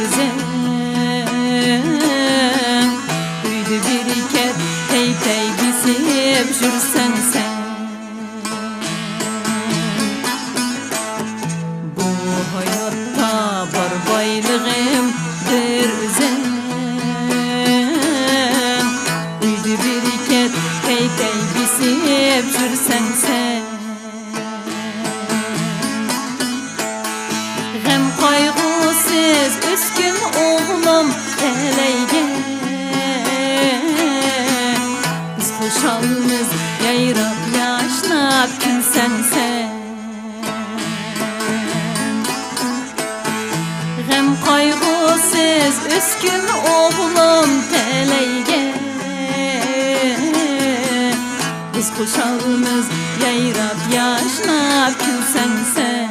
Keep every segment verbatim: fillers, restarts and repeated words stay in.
ئۆزۈڭ ئۆيدە بىر كەت، پەي-پەي بېسىپ يۈرسەڭ سەن. بۇ ھاياتتا بار بايلىقىم بىر ئۆزۈڭ، ئۆيدە بىر كەت، پەي-پەي بېسىپ يۈرسەڭ سەن. غەم قايغۇسىز ئۆسكۈن ئوغلۇم تەلەيگە، بىز خۇشالمىز يايراپ ياشناپ كۈلسەڭ سەن. غەم قايغۇسىز ئۆسكۈن ئوغلۇم تەلەيگە، بىز خۇشالمىز يايراپ ياشناپ كۈلسەڭ سەن.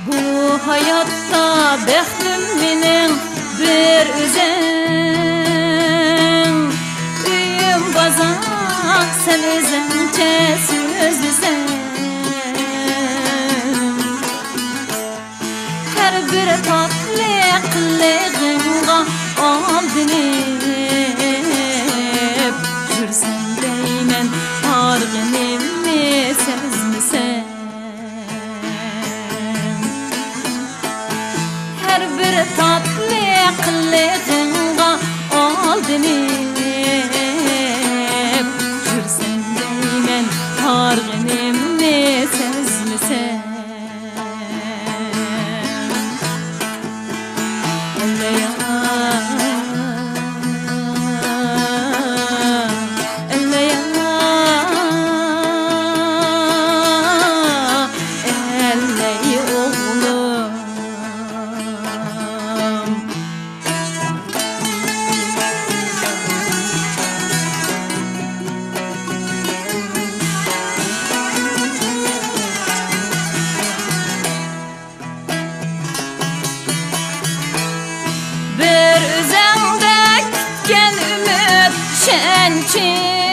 بۇ ھاياتتا بەختىم مېنىڭ بىر ئۆزۈڭ. ئۆيۈم بازار، سەن ئۆزۈڭچە سۆزلىسەڭ. ھەر بىر تاتلىق قىلىقىڭغا ئالدىنىپ يۈرسەم دەيمەن، ھارغىنىمنى سەزمىسەم. ھەر بىر تاتلىق قىلىقىڭغا ئالدىنىپ يۈرسەم دەيمەن، ھارغىنىمنى سەزمىسەم. بىر ئۆزۈڭدەك كۈتكەن ئۈمىد، ئىشەنچىم